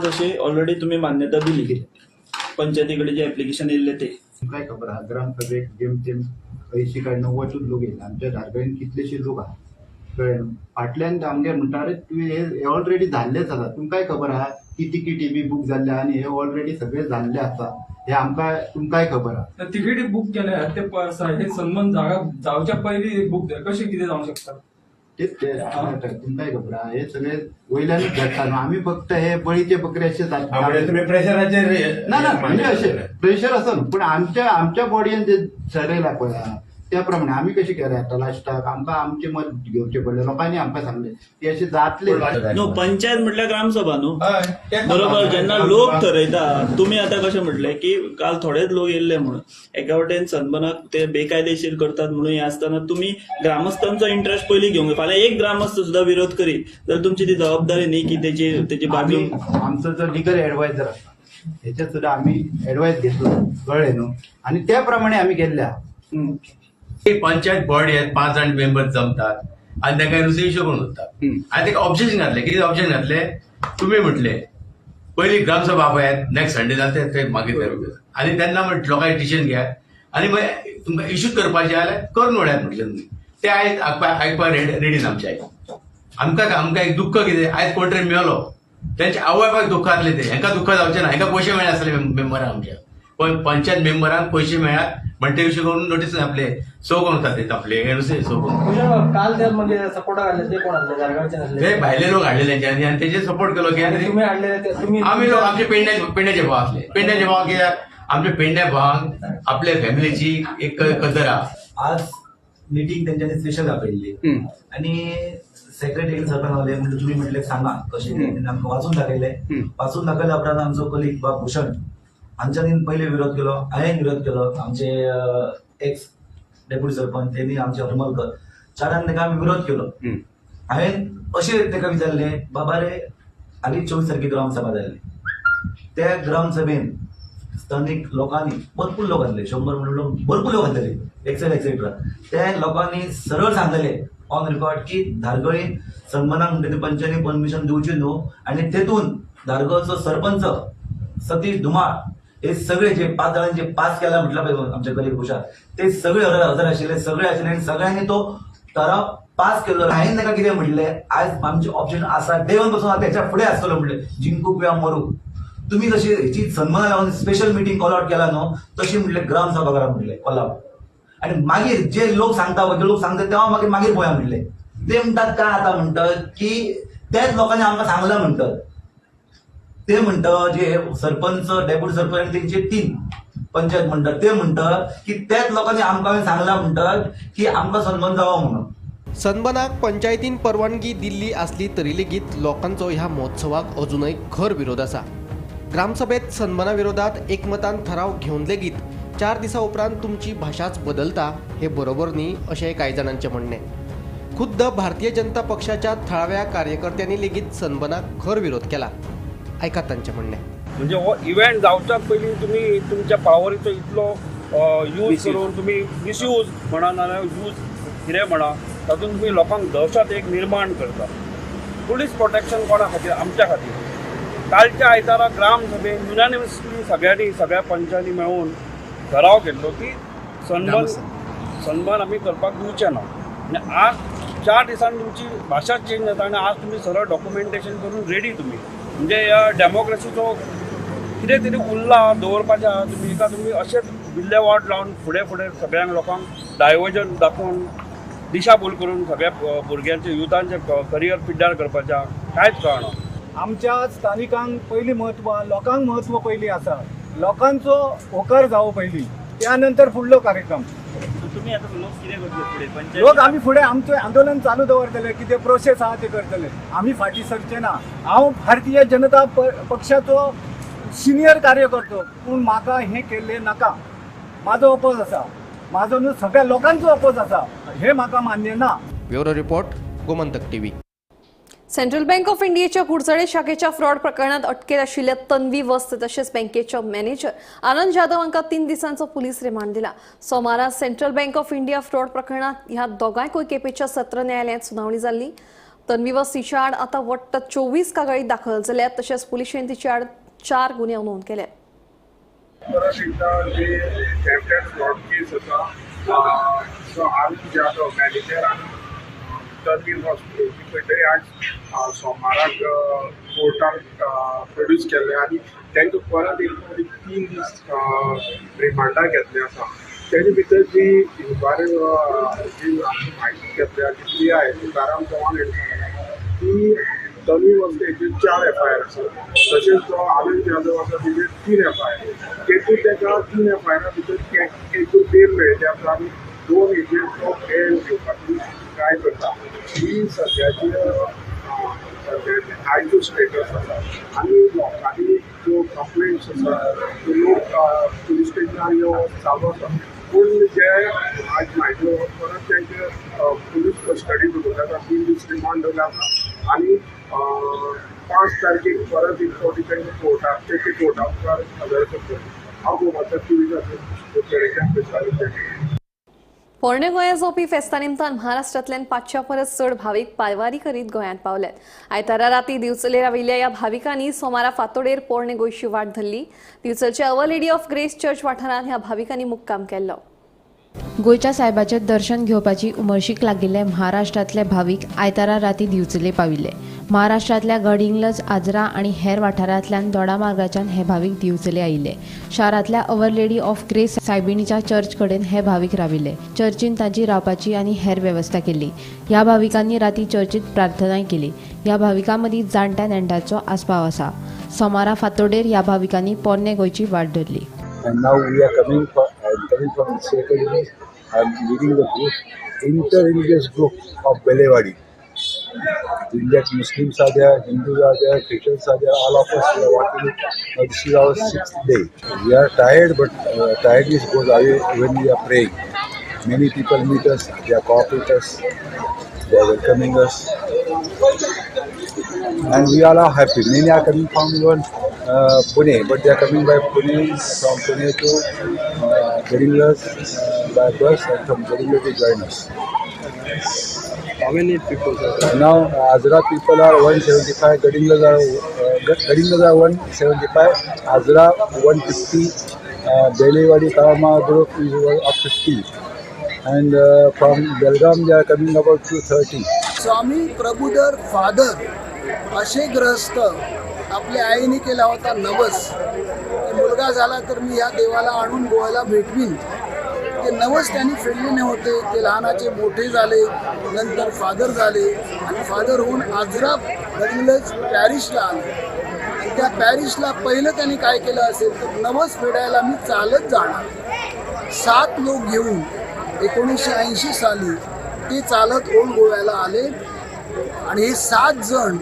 अशी ऑलरेडी तुम्ही मान्यता दिली पंचायती कडेन जे एप्लिकेशन येयल्लें ते. काय खबर आहा, ग्रामसभेक जेम तेम 80 काय 90 लोक येयले. आमच्या धारगळीन कितलेशे लोक आहा, कळ्ळें न्हू. फाटल्यान आमगे म्हणटा, अरे तुवें हे ऑलरेडी जाल्लेच आसा, तुमकांय खबर आहा की तिकीटी बी बूक जाल्ले आनी हे ऑलरेडी सगळे जाल्ले आसा, हे आमकां तुमकांय खबर आहा. तिकीट बूक केल्या ते हे सन्मान जागा जावच्या पयलीं बूक जाय, कशें कितें जावंक शकता? तेच ते तुमकांय खबर आहा, हे सगळे वयल्यानूच घडटा न्हू. आमी फक्त हे बळीचे बकरे अशे हा, म्हणजे तुम्ही प्रेशराचेर? ना ना, म्हणजे अशें प्रेशर आसा न्हू, पूण आमच्या आमच्या बॉडयेन जे ठरयला पळय त्या प्रमाणे आमी कशें केलें. आतां लास्टाक आमकां आमचें मत घेवचें पडलें. लोकांनी आमकां सांगलें की अशें जातलें. न्हू, पंचायत म्हटल्यार ग्रामसभा न्हू. हय, तेच. बरोबर, जेन्ना लोक ठरयता, तुमी आतां कशें म्हटलें की काल थोडेच लोक येयल्ले म्हणून, एका वटेन सनबर्नाक ते बेकायदेशीर करतात म्हणून हें आसतना तुमी ग्रामस्थांचो इंट्रस्ट पयलीं घेवंक जाय. फाल्यां एक ग्रामस्थ सुद्दां विरोध करीत जाल्यार तुमची ती जबाबदारी न्ही की तेची बाजू? आमी आमचो जो लिगल एडवायझर आसा हेच्यात सुद्दां आमी एडवायस घेतलो, कळ्ळें न्हू, आनी त्या प्रमाणे आमी केल्ले आहा. पंचायत बॉडी 5 जाण मेंबर जमतात आनी तांकां नुस्तें इश्यू करून उरतात आनी ताका ऑब्जेक्शन घातलें. कितें ऑब्जेक्शन घातलें? तुमी म्हटले पयली ग्रामसभा आपयात, नेक्स्ट संडे जाता ते मागीर ते, आनी तेन्ना लोकांनी डिसिजन घेयात आनी मागीर तुमकां इश्यू करपाचें जाल्यार करून उडयात म्हटलें तुमी. ते आयज आयकपाक रेडी ना आमचे आयज. आमकां आमकां एक दुख्ख कितें, आयज कोण तरी मेलो, तेंच्या आवय बापायक दुख्ख जातलें तें, हेंकां दुख्ख जावचें ना. हेंकां पयशे मेळ्ळे आसतले मेंबरांक आमच्या, पण पंचायत मेंबरांक पयशे मेळ्ळ्यात म्हणटे इश्यू करून नोटीस आपले सो करून वता ते आपले हे नुस्तें सो करून. काल ते म्हणजे सपोर्टाक हाडले ते कोण आसले? धारगळचे नासले? ते भायले लोक हाडले तेंच्यांनी आनी तेजेर सपोर्ट केलो की आनी तुमी हाडलेले ते तुमी? आमी लोक आमचे पेडण्याचे भाव आसले. पेडण्याचे भाव कित्याक, आमच्या पेडण्या भावांक आपल्या फॅमिलीची एक कदर आहा. आज मिटींग तेंच्यांनी स्पेशल आपयल्ली आनी सेक्रेटरी सरपांच गावले. म्हणजे तुमी म्हटले सांगा कशें कितें, तेणी आमकां वाचून दाखयलें. वाचून दाखयल्या उपरांत आमचो कलीग बाब भूषण हांच्यांनी पयले विरोध केलो, हांवें विरोध केलो, आमचे एक्स डेप्युटी सरपंच तेणी, आमचे हरमलकर, चारान ताका आमी विरोध केलो. हांवें अशें ताका विचारलें, बाबा रे, हालीं 24 तारखेक ग्रामसभा जाल्ली, त्या ग्रामसभेन स्थानीक लोकांनी, भरपूर लोक आसले, 100 म्हणून लोक, भरपूर लोक आसलेले, एक्सेट्रा एक्सेट्रा, त्या लोकांनी सरळ सांगलेले ऑन रिकॉर्ड की धारगळीन सन्मानाक म्हणटा ते पंचांनी परमिशन दिवची न्हू. आनी तेतून धारगळचो सरपंच सतीश धुमाळ हे सगळे जे 5 जाणांनी जे पास केला म्हटलं पळय आमच्या कलीग भूषण, ते सगळे हजर आशिल्ले, सगळे आशिल्ले आनी सगळ्यांनी तो ठराव पास केलो. हांवें ताका कितें म्हटलें, आयज आमचें ऑप्शन आसा, डे वन पासून आतां हेच्या फुडें आसतलो म्हटलें, जिंकूक या मरूक. तुमी जशी हेची सन्माना लागून स्पेशल मिटींग कॉल आवट केला न्हू, तशी म्हटलें ग्रामसभा करा म्हटलें कॉल आवट, आनी मागीर जे लोक सांगता पळय ते लोक सांगता तेव्हा मागीर मागीर पळोवया म्हटलें. ते म्हणटात काय आतां म्हणटात की त्याच लोकांनी आमकां सांगलां म्हणटात, ते म्हणटा जे सरपंच, डेप्युटी सरपंच आनी तेंचे 3 पंचायत म्हणटात, ते म्हणटात की त्याच लोकांनी आमकां सांगलां म्हणटात की आमकां सन्मान जावो म्हणून. सनबर्नाक पंचायतीन परवानगी दिल्ली आसली तरी लेगीत लोकांचो ह्या महोत्सवाक अजूनय खर विरोध आसा. ग्रामसभेत सनबर्ना विरोधात एकमतान ठराव घेवन लेगीत 4 दिसां उपरांत तुमची भाशाच बदलता हे बरोबर न्ही अशें कांय जाणांचें म्हणणें. खुद्द भारतीय जनता पक्षाच्या थळाव्या कार्यकर्त्यांनी लेगीत सनबर्नाक खर विरोध केला. आयकात तांचें म्हणणें. म्हणजे हो इव्हेंट जावच्याच पयलीं तुमी तुमच्या पावरीचो इतलो यूज करून, तुमी मिसयूज म्हणा नाजाल्यार यूज कितें म्हणा, तातूंत तुमी लोकांक दहशत एक निर्माण करता. पुलीस प्रोटेक्शन कोणा खातीर? आमच्या खातीर. कालच्या आयतारा ग्रामसभेन युनानिमसली सगळ्यांनी, सगळ्या पंचांनी मेळून ठराव घेतलो की सनबर्न आमी करपाक दिवचे ना. आनी आज 4 दिसांनी तुमची भाशा चेंज जाता आनी आज तुमी सरळ डॉक्युमेंटेशन करून रेडी तुमी. म्हणजे ह्या डेमोक्रेसीचो कितें तरी उरला दवरपाचें आहा तुमी, का तुमी अशेंच विल्लेवाट लावन फुडें फुडें सगळ्यांक लोकांक डायवर्जन दाखोवन दिशाभूल करून सगळ्या भुरग्यांचे, युथांचे करियर पिड्ड्यार करपाचें आहा? कांयच कळना. आमच्या स्थानिकांक पयलीं म्हत्व, लोकांक म्हत्व पयलीं आसा, लोकांचो होकार जावो पयलीं, त्या नंतर फुडलो कार्यक्रम. तुम्ही आता लोक कितें करतले फुडें? लोक आमी फुडें आमचें आंदोलन चालू दवरतले, कितें प्रोसेस आहा ते करतले, आमी फाटीं सरचे ना. हांव भारतीय जनता पक्षाचो सिनियर कार्यकर्तो, पूण म्हाका हें केल्लें नाका. म्हाजो अपोज आसा, म्हाजो न्हू सगळ्या लोकांचो अपोज आसा, हें म्हाका मान्य ना. Bureau report, Gomantak TV. Central bank of इंडियाच्या कुडचडे शाखेच्या फ्रॉड प्रकरणात अटकेत आशिल्ल्या तन्वी वस्त तशेंच बँकेचो मॅनेजर आनंद जाधव हांकां 3 दिसांचो पुलीस रिमांड दिला. सोमारा central bank of India fraud प्रकरणात ह्या दोगांयकूय केपेंच्या सत्र न्यायालयांत सुनावणी जाल्ली. तन्वी वस्त हिच्या आड आतां वट्ट 24 कागाळी दाखल जाल्यात, तशेंच पुलिशेन तिच्या आड 4 गुन्यांव नोंद केले. परत एकदा जे अटेम्प्टेड फ्रॉड केस आसा, सो आनंद जाधव मॅनेजर आनी तन्वी वस्त खंय तरी आज सोमाराक कोर्टाक प्रोड्यूस केल्ले आनी तांकां परत एक फावटी 3 दीस रिमांडाक घेतले आसा. तेजे भितर जी इन्क्वायरी जी आमी म्हायती घेतल्या ती आहे तुकाराम चव्हाण ती तन्वी वस्त हेचेर 4 एफआयआर आसा, तशेंच जो आनंद जाधव आसा तेजेर 3 एफआयआर. तेतून ताका 3 एफआयआरा भितर एक बेल मेळ्ळी आसा आनी 2 हेजेर तो बेल घेवपाची ट्राय करता. ही सद्याची आयचो स्टेटस आसा आनी लोकांनी ज्यो कंप्लेंट्स आसा त्यो लोक पुलीस स्टेशनार यो चालू आसा, पूण जे आज म्हायती परत तांचे पुलीस कस्टडी दवरल्या आसा, 3 दीस रिमांड दवरले आसा आनी 5 तारखेक परत एक फावटी तांकां कोर्टाक ते कोर्टा मुखार हजर करतले. हांव गोमंतक टीव्ही खातीर प्रसारीत. पोरणे गोंया जावपी फेस्ता निमतान महाराष्ट्रांतल्यान 500 परस चड भावीक पायवारी करीत गोंयांत पावल्यात. आयतारा राती दिवचले राविल्ल्या ह्या भाविकांनी सोमारा फांतोडेर पोरणे गोंयची वाट धरली. दिवचलच्या our lady of grace church वाठारांत ह्या भाविकांनी मुक्काम केल्लो. गोंयच्या सायबाचें दर्शन घेवपाची उमळशीक लागिल्ले महाराष्ट्रांतले भावीक आयतारा राती दिवचले पाविल्ले. महाराष्ट्रांतल्या गडहिंग्लज, आजरा आनी हेर वाठारांतल्यान दोडामार्गाच्यान हे भावीक दिवचले आयिल्ले. शारांतल्या our lady of grace सायबिणीच्या चर्च कडेन हे भावीक राविल्ले. चर्चीन तांची रावपाची आनी हेर वेवस्था केल्ली. ह्या भाविकांनी राती चर्चीत प्रार्थनाय केली. ह्या भाविकां मदीं जाणट्या नेण्ट्यांचो आस्पाव आसा. सोमारा फांतोडेर ह्या भाविकांनी पोरणे गोंयची वाट धरली. And now we are coming from Secretary. I am leading the group, inter-religious group of Belewadi. In that Muslims are there, Hindus are there, Christians are there. All of us we are walking. Now this is our 6th day. We are tired, but tiredness goes away when we are praying. Many people meet us, they are cooperate us, they are welcoming us, and we all are happy. Many are coming from even Pune, but they are coming by Pune, from Pune to Gadhinglaj by bus, and from Gadhinglaj they join us. How many people are now? Azra people are 175, Gadhinglaj are 175, Azra 150, Belewadi Kalama group is up 50, and from Belgaum they are coming about 230. Swami Prabhudhar father असे ग्रहस्थ आपल्या आईने केला होता नवस की मुलगा झाला तर मी ह्या देवाला आणून गोव्याला भेटवीन. ते नवस त्यांनी फेडले नव्हते. ते लहानाचे मोठे झाले, नंतर फादर झाले आणि फादर होऊन आजरा गडहिंग्लज पॅरिसला आले. आणि त्या पॅरिसला पहिलं त्यांनी काय केलं असेल तर नवस फेडायला मी चालत जाणार. 7 लोक घेऊन 1980 साली ते चालत ओल्ड गोव्याला आले आणि हे 7 जण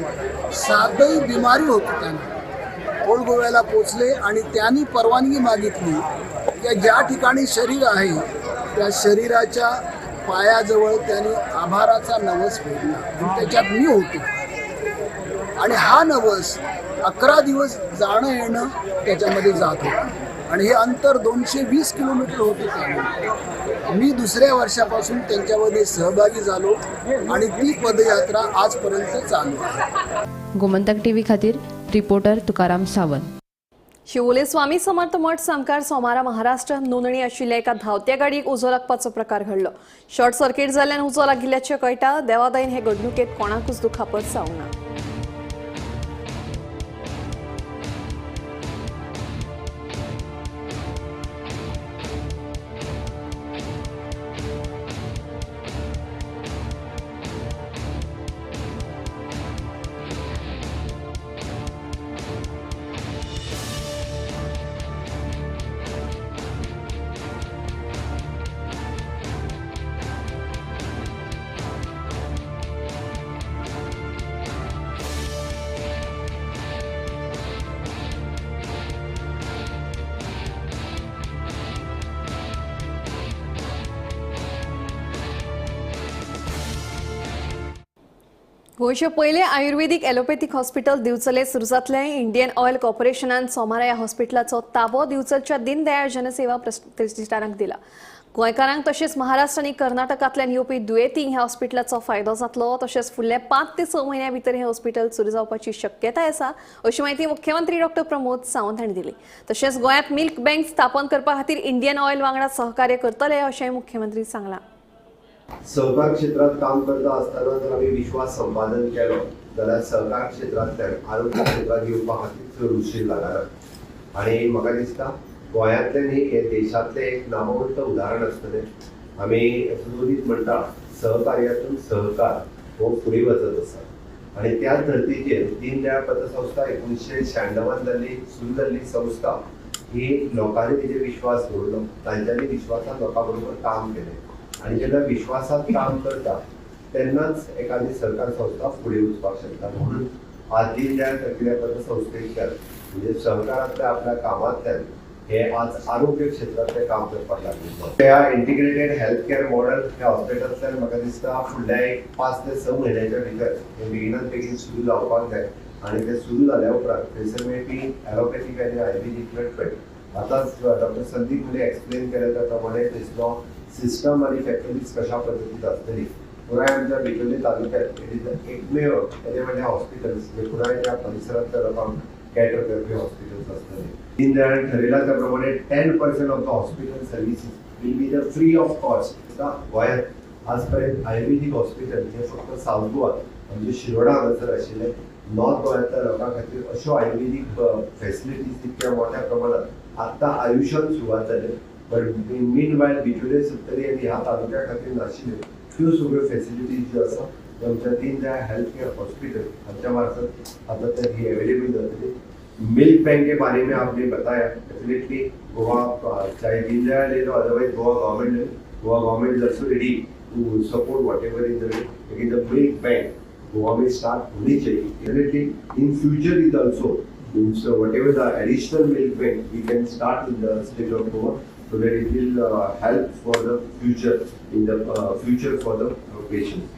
7ही बिमारी होती त्यांना. ओल्ड गोव्याला पोचले आणि त्यांनी परवानगी मागितली की ज्या ठिकाणी शरीर आहे त्या शरीराच्या पायाजवळ त्यांनी आभाराचा नवस फेडला. त्याच्यात मी होतो आणि हा नवस 11 दिवस जाणं येणं त्याच्यामध्ये जात होतं आणि हे अंतर 220 किलोमीटर होते. त्यामुळे मी दुसऱ्या वर्षापासून त्यांच्यामध्ये सहभागी झालो आणि ती पदयात्रा आजपर्यंत चालू आहे. गोमंतक टीव्ही खातीर रिपोर्टर तुकाराम सावंत. शिवोले स्वामी समर्थ मठ सामकार सोमारा महाराष्ट्र नोंदणी आशिल्ल्या एका धांवत्या गाडयेक उजो लागपाचो प्रकार घडलो. शॉर्ट सर्किट जाल्ल्यान उजो लागिल्ल्याचें कळटा. देवादयेन हे घडणुकेंत कोणाकूच दुखापत जावंक ना. गोंयचे पयलें आयुर्वेदीक एलोपॅथीक हॉस्पिटल दिवचले सुरू जातलें. इंडियन ऑयल कॉर्पोरेशनान सोमारा ह्या हॉस्पिटलाचो ताबो दिवचलच्या दीनदयाळ जनसेवा प्रतिष्ठानाक दिला. गोंयकारांक तशेंच महाराष्ट्र आनी कर्नाटकांतल्यान येवपी दुयेंतींक ह्या हॉस्पिटलाचो फायदो जातलो. तशेंच फुडल्या 5 ते 6 म्हयन्यां भितर हें हॉस्पिटल सुरू जावपाची शक्यताय आसा अशी म्हायती मुख्यमंत्री डॉ प्रमोद सावंत हांणी दिली. तशेंच गोंयांत मिल्क बँक स्थापन करपा खातीर इंडियन ऑयल वांगडा सहकार्य करतले अशेंय मुख्यमंत्री सांगलां. सहकार क्षेत्रात काम करता आसतना जर आमी विश्वास संपादन केलो जाल्यार सहकार क्षेत्रांतल्यान आरोग्य क्षेत्रांत येवपा खातीर चड उशीर लागना आनी म्हाका दिसता गोंयांतल्यान हे देशांतलें एक नामवंत उदाहरण आसतलें. आमी सुदीत म्हणटा सहकार्यातून सहकार हो फुडें वचत आसा आनी त्याच धर्तीचेर दीनदयाळ पतसंस्था 1996 जाल्ली सुरू जाल्ली संस्था ही लोकांनी तिचेर विश्वास दवरलो, तांच्यांनी विश्वासान लोकां बरोबर काम केलें आनी जेन्ना विश्वासात काम करता तेन्नाच एखादी सरकार संस्था फुडें वचपाक शकता. म्हणून आज दीनदयाळ प्रक्रिया पतसंस्थेच्यान म्हणजे सहकारांतल्या आपल्या कामांतल्यान हे आज आरोग्य क्षेत्रांतलें काम करपाक लागले. ह्या इंटिग्रेटेड हेल्थ केअर मॉडेल ह्या हॉस्पिटलांतल्यान म्हाका दिसता फुडल्या एक 5 ते 6 म्हयन्याच्या भितर हे बेगिनात बेगीन सुरू जावपाक जाय आनी ते सुरू जाल्या उपरांत थंयसर मेळपी एलोपॅथीक आनी आयुर्वेदीक ट्रिटमेंट आतांच डॉक्टर संदीप मुले एक्सप्लेन केल्या त्या प्रमाणे थंयसलो सिस्टम आनी फॅसिलिटीज कशा पद्दतीन आसतली. पुराय आमच्या बिचोली तालुक्यात it is एकमेव तेजे म्हणल्यार हॉस्पिटल्स जे पुराय त्या परिसरांतल्या लोकांक कॅटर करपी हॉस्पिटल्स आसतले. दीनदयाळान ठरयला त्या प्रमाणे 10% of the hospital services will be the free of cost. गोंयांत आजपर्यंत आयुर्वेदीक हॉस्पिटल हे फक्त सावथ गोवा म्हणजे शिरोडा हांगासर आशिल्ले. नॉर्थ गोंयांतल्या लोकां खातीर अश्यो आयुर्वेदीक फॅसिलिटीज तितक्या मोठ्या प्रमाणात आत्तां आयुश्यान सुरवात जाली, बट मीन वायल बिचोले सत्तरी आनी ह्या तालुक्या खातीर नाशिल्ल्यो त्यो सगळ्यो फॅसिलिटीज ज्यो आसा त्यो आमच्या दीनदयाळ हेल्थ केअर हॉस्पिटल हांच्या मार्फत आतां ते ही अवेलेबल जातली. मिल्क बैंक के बारे में आपने बताया, डेफिनेटली गोवा चाहे दीनदयाल ले लो अदरवाइज गोवा गवर्नमेंट ले, Goa government is also ready to support whatever is the way, लेकिन the milk bank Goa में स्टार्ट होनी चाहिए. Definitely in future is also means whatever the additional milk bank we can start in the state of Goa so that it will help for the future in the future for the patients.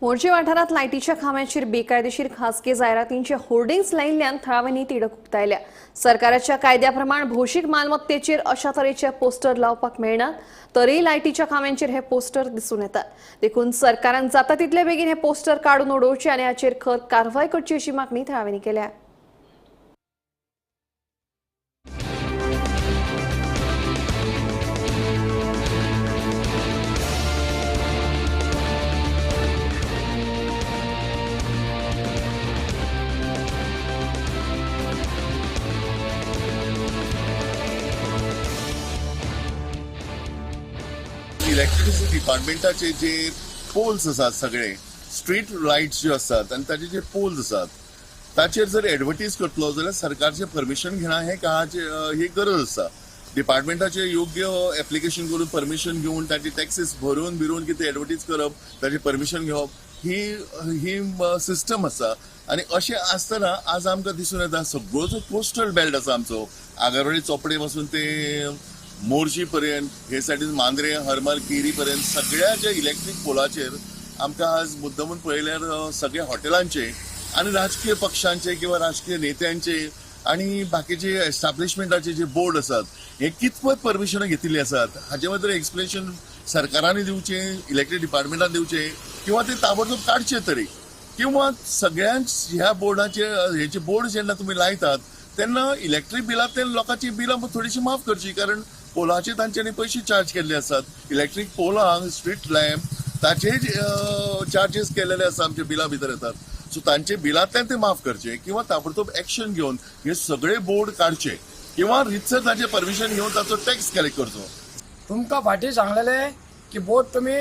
Morjim वाठारांत लायटीच्या खांब्यांचेर बेकायदेशीर खासगी जायरातींचे hoardings लायिल्ल्यान थळाव्यांनी तिडक उक्तायल्या. सरकाराच्या कायद्या प्रमाण भौशीक मालमत्तेचेर अशा तरेचे पोस्टर लावपाक मेळनात, तरीय लायटीच्या खांब्यांचेर हे पोस्टर दिसून येतात. देखून सरकारान जाता तितले बेगीन हे पोस्टर काडून उडोवचे आनी हाचेर खर कारवाय करची अशी मागणी थळाव्यांनी केल्या. इलेक्ट्रिसिटी डिपार्टमेंटाचे जे पोल्स आसात सगळे स्ट्रीट लायट्स ज्यो आसात आनी ताचे जे पोल्स आसात ताचेर जर एडवर्टीज करतलो जाल्यार सरकारचें परमिशन घेणा हें काळाचे ही गरज आसा. डिपार्टमेंटाचे योग्य एप्लिकेशन करून परमिशन घेवन ताची टॅक्सीस भरून बिरून कितें एडवर्टीज करप ताचें परमिशन घेवप ही ही सिस्टम आसा. आनी अशें आसतना आज आमकां दिसून येता सगळो जो कोस्टल बेल्ट आसा आमचो आगरवाडी चोपडे पासून ते मोरजी पर्यंत हे सायडीन मांद्रे हरमल केरी पर्यंत सगळ्या ज्या इलेक्ट्रीक पोलाचेर आमकां आज मुद्दमून पळयल्यार सगळ्या हॉटेलांचे आनी राजकीय पक्षांचे किंवा राजकीय नेत्यांचे आनी बाकीचे एस्टाब्लिशमेंटाचे जे बोर्ड आसात हे कितपत परमिशनां घेतिल्ली आसात हाचे बद्दल एक्सप्लेनेशन सरकारांनी दिवचें, इलेक्ट्रीक डिपार्टमेंटान दिवचें किंवा ते ताबडतोब काडचे तरी किंवा सगळ्यांच ह्या बोर्डाचे हेचे बोर्ड जेन्ना तुमी लायतात तेन्ना इलेक्ट्रीक बिलांतल्यान लोकांची बिलां थोडीशी माफ करची, कारण पोलाचे तांच्यांनी पयशे चार्ज केल्ले आसात. इलेक्ट्रीक पोलांक स्ट्रीट लॅम्प ताचे चार्जीस केलेले आसा आमच्या बिलां भितर येतात. सो तांचे बिलांतल्यान ते माफ करचे किंवा ताबडतोब एक्शन घेवन हे सगळे बोर्ड काडचे किंवा रितसर तांचे परमिशन घेवन ताचो टॅक्स कलेक्ट करचो. तुमकां फाटीं सांगलेले की बोर्ड तुमी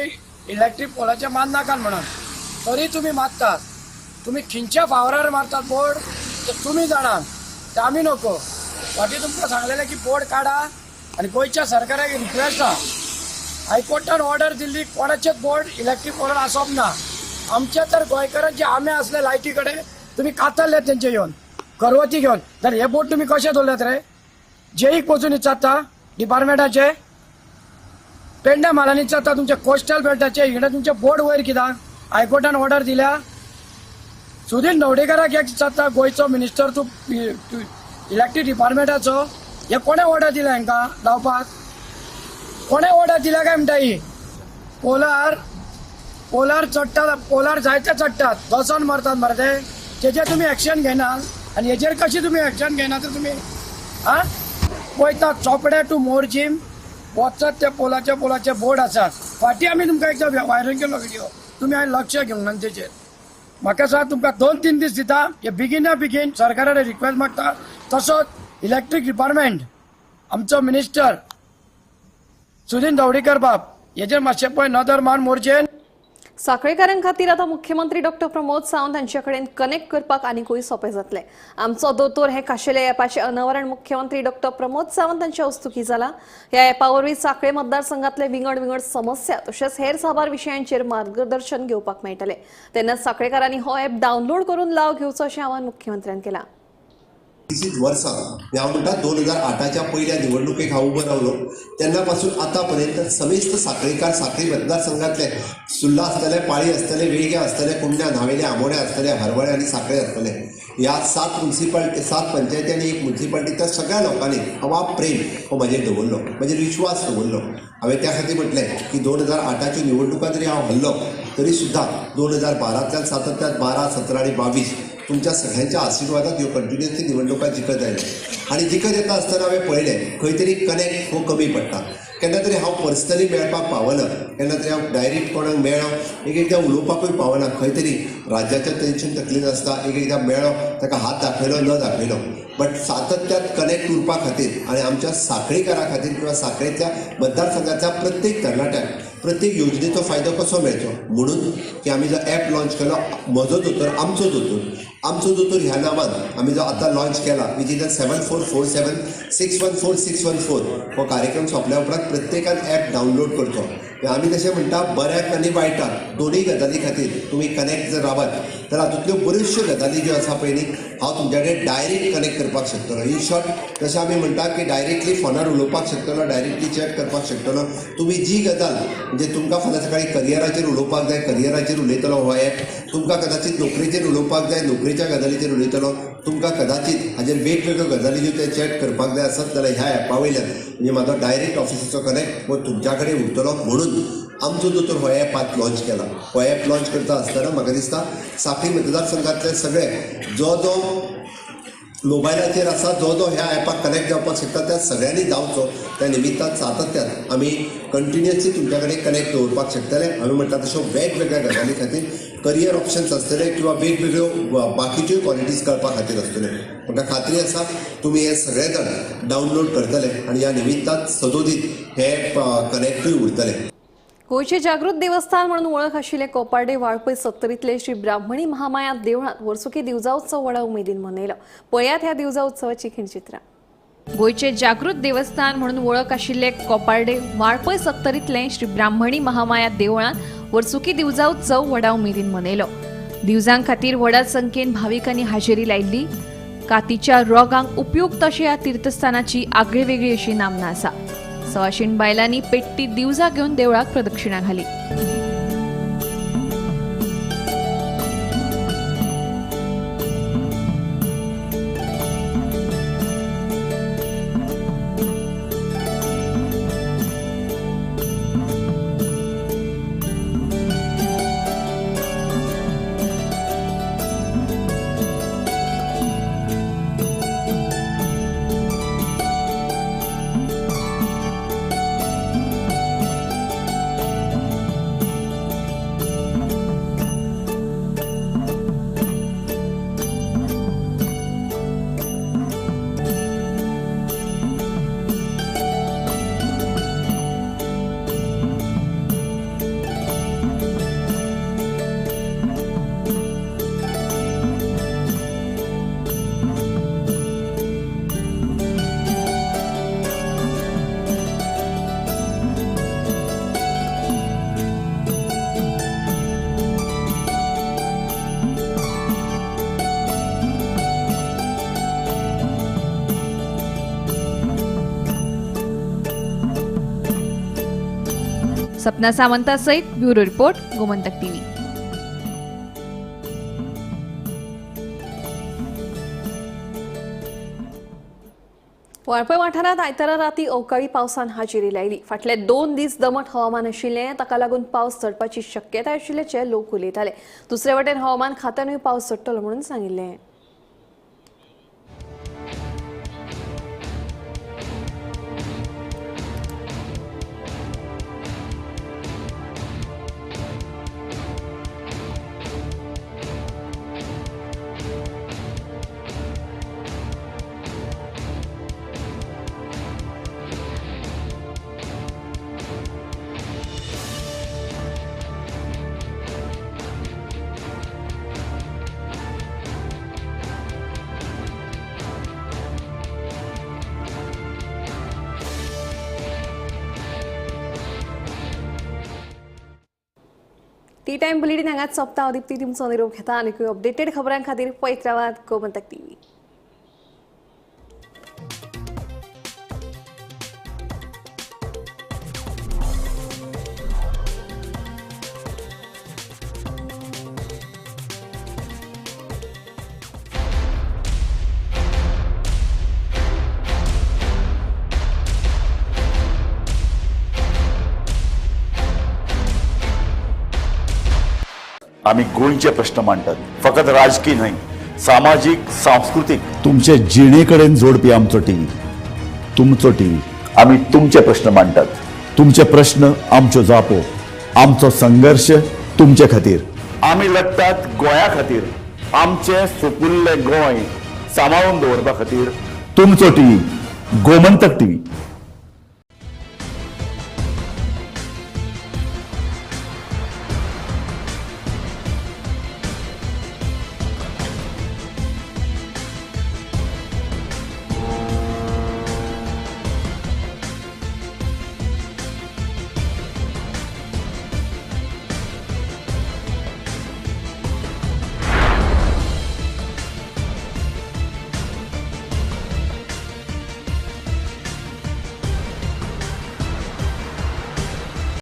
इलेक्ट्रीक पोलाचे मारनाकात म्हणून, तरी तुमी मारतात. तुमी खंयच्या फावरार मारतात बोर्ड ते तुमी जाणात, ते आमी नको. फाटीं तुमकां सांगलेले की बोर्ड काडा आनी गोंयच्या सरकाराक रिक्वेस्ट आहा, हायकोर्टान ऑर्डर दिल्ली कोणाचेच बोर्ड इलेक्ट्रीक पोलार आसप ना. आमचे तर गोंयकारांचे आमे आसले लायटी कडेन तुमी कातरले तेंचे येवन करवती घेवन, तर हे बोर्ड तुमी कशे दवरल्यात रे? जेईक वचून विचारता डिपार्टमेंटाचे, पेडण्या म्हालांनी विचारता तुमच्या कोस्टल बेल्टाचे, इकडे तुमचे बोर्ड वयर कित्याक? हायकोर्टान ऑर्डर दिल्या. सुधीर नवडेकराक एक विचारता, गोंयचो मिनिस्टर तूं इलेक्ट्रीक डिपार्टमेंटाचो, हे कोणें ऑर्डर दिल्या हांकां लावपाक? कोणे ऑर्डर दिल्या काय म्हणटा ही? पोलार पोलार चडटात, पोलार जायते चडटात, दसण मारतात मरे ते, तेजेर तुमी एक्शन घेना आनी हेजेर कशी तुमी एक्शन घेना तर तुमी आं पळयता चोपडे टू मोरजीम वचत त्या पोलाचे पोलाचे बोर्ड आसात. फाटीं आमी तुमकां एकदां व्हायरल केल्लो व्हिडिओ, तुमी हांवें लक्ष घेवंक ना तेजेर. म्हाका सांग तुमकां 2-3 दीस दिता, हे बेगिना बेगीन सरकारा कडेन रिक्वेस्ट मागता. तसोच इलेक्ट्रीक डिपार्टमेंट आमचो मिनिस्टर सुदिन ढवळीकर बाब हेजेर मातशें पळय नदर मार मोरजेन. साखळेकारां खातीर आतां मुख्यमंत्री डॉक्टर प्रमोद सावंत हांचे कडेन कनेक्ट करपाक आनीकूय सोंपें जातलें. आमचो दोतोर हे खाशेल्या ॲपाचें अनावरण मुख्यमंत्री डॉक्टर प्रमोद सावंत हांच्या हस्तुकीं जालां. ह्या ॲपा वरवीं साखळे मतदारसंघातले विंगड विंगड समस्या तशेंच हेर साबार विशयांचेर मार्गदर्शन घेवपाक मेळटलें. तेन्ना साखळेकारांनी हो ॲप डावनलोड करून लाव घेवचो अशें आवाहन मुख्यमंत्र्यान केलां. 30 वर्सां हांव म्हणटा 2008च्या पयल्या निवडणुकेक हांव उबो रावलो तेन्ना पासून आतां पर्यंत समेस्त साखळीकार साखळी मतदारसंघातले सुर्ला आसतले, पाळी आसतले, वेळग्यां आसतले, कुंड्या, न्हावेले, आमोण्या आसतले, हरवळे आनी साखळे आसतले, ह्या 7 मुन्सिपालिटी 7 पंचायती आनी 1 मुन्सिपालिटी त्या सगळ्या लोकांनी हो प्रेम हो म्हजेर दवरलो, म्हजेर विश्वास दवरलो. हांवें त्या खातीर म्हटलें की 2008च्यो निवडणुका जरी हांव हरलो तरी सुद्दां 2012तल्यान सातत्यान 12, 17 आनी 22 तुमच्या सगळ्यांच्या आशिर्वादात ह्यो कंटिन्युअसली निवडणुका जिखत आयल्यो. आनी जिखत येता आसतना हांवें पळयलें खंय तरी कनेक्ट हो कमी पडटा. केन्ना तरी हांव पर्सनली मेळपाक पावना, केन्ना तरी हांव डायरेक्ट कोणाक मेळ्ळो एक एकदां उलोवपाकूय पावना, खंय तरी राज्याच्या टेन्शन तकलीन आसता, एक एकदां मेळ्ळो ताका हात दाखयलो न दाखयलो, बट सातत्यात कनेक्ट उरपा खातीर आनी आमच्या साखळीकारा खातीर किंवा साखळेंतल्या मतदारसंघातल्या प्रत्येक तरणाट्याक प्रत्येक योजनेचो फायदो कसो मेळचो म्हणून की आमी जो ॲप लॉन्च केलो म्हजो दोतोर आमचो दोतोर, आमचो दोतोर ह्या नांवान आमी जो आतां लॉन्च केला which is 7447 614 614 हो कार्यक्रम सोंपल्या उपरांत प्रत्येकान ॲप डावनलोड करचो. आमी तशें म्हणटा बऱ्याक आनी वायटाक दोनूय गजाली खातीर तुमी कनेक्ट जर रावत तर हातूंतल्यो बऱ्योचश्यो गजाली ज्यो आसा पळय न्ही हांव तुमच्या कडेन डायरेक्ट कनेक्ट करपाक शकतलो. इन शॉर्ट तशें आमी म्हणटा की डायरेक्टली फोनार उलोवपाक शकतलो, डायरेक्टली चॅट करपाक शकतलो. तुमी जी गजाल म्हणजे तुमकां फाल्यां सकाळीं करियराचेर उलोवपाक जाय, करियराचेर उलयतलो हो ॲप, तुमकां कदाचीत नोकरेचेर उलोवपाक जाय, नोकरेच्या गजालीचेर उलयतलो, तुमकां कदाचीत हाजेर वेगवेगळ्यो गजाली ज्यो ते चॅट करपाक जाय आसत जाल्यार ह्या ॲपा वयल्यान म्हणजे म्हाजो डायरेक्ट ऑफिसीचो कनेक्ट हो तुमच्या कडेन उरतलो म्हणून आमचो दोतोर हो ॲप आतां लॉन्च केला. हो ॲप लॉन्च करता आसतना म्हाका दिसता साखळी मतदारसंघातले सगळे जो जो मोबायलाचेर आसा जो जो ह्या ॲपाक कनेक्ट जावपाक शकता त्या सगळ्यांनी जावचो. त्या निमित्तान सातत्यान आमी कंटिन्युअसली तुमच्या कडेन कनेक्ट दवरपाक शकतले. आमी म्हणटा तश्यो वेगवेगळ्या गजाली खातीर करियर ऑप्शन्स आसतले किंवा वेगवेगळ्यो बाकीच्योय क्वॉलिटीज कळपा खातीर आसतल्यो. म्हाका खात्री आसा तुमी हे सगळे जाण डावनलोड करतले आनी ह्या निमित्तान सदोदीत हे कनेक्टूय उरतले. गोंयचे जागृत देवस्थान म्हणून वळख आशिल्ले कोपार्डे वाळपय 70तले श्री ब्राह्मणी महामाया देवळांत वर्सुकी दिवजा उत्सव व्हडा उमेदीन मनयलो. पळयात ह्या दिवजा उत्सवाची खिणचित्रां. गोंयचे जागृत देवस्थान म्हणून वळख आशिल्ले कोपार्डे वाळपय 70तले श्री ब्राह्मणी महामाया देवळांत वर्सुकी दिवजा उत्सव व्हडा उमेदीन मनयलो. दिवजां खातीर व्हडा संख्येन भाविकांनी हाजेरी लायिल्ली. कातीच्या रोगांक उपयुक्त अशे ह्या तीर्थस्थानाची आगळी वेगळी अशी नामना आसा. सवाशीण बायलांनी पेट्टी दिवजा घेवन देवळाक प्रदक्षिणा घाली. सपना सावंता सहित bureau report, Gomantak TV. Valpoi वाठारांत आयतारा राती अवकाळी पावसान हाजेरी लायली. फाटले 2 दीस दमट हवामान आशिल्लें, ताका लागून पावस चडपाची शक्यताय आशिल्ल्याचें लोक उलयताले. दुसरे वटेन हवामान खात्यानूय पावस चडटलो म्हणून सांगिल्लें. टी टायम बुलेटिन हांगाच सोंपता. हांव दीप्ती तुमचो निरोप घेता आनी अपडेटेड खबरां खातीर पळयत रावात गोमंतक टीव्ही. आमी गोंयचे प्रश्न मांडटात, फकत राजकीय न्हय, सामाजीक, सांस्कृतीक, तुमचे जिणे कडेन जोडपी आमचो टीव्ही, तुमचो टीव्ही. आमी तुमचे प्रश्न मांडटात, तुमचे प्रश्न आमच्यो जापो, आमचो संघर्श तुमचे खातीर. आमी लढटात गोंया खातीर, आमचें सुपुल्लें गोंय सांबाळून दवरपा खातीर. तुमचो टीव्ही, गोमंतक टीव्ही.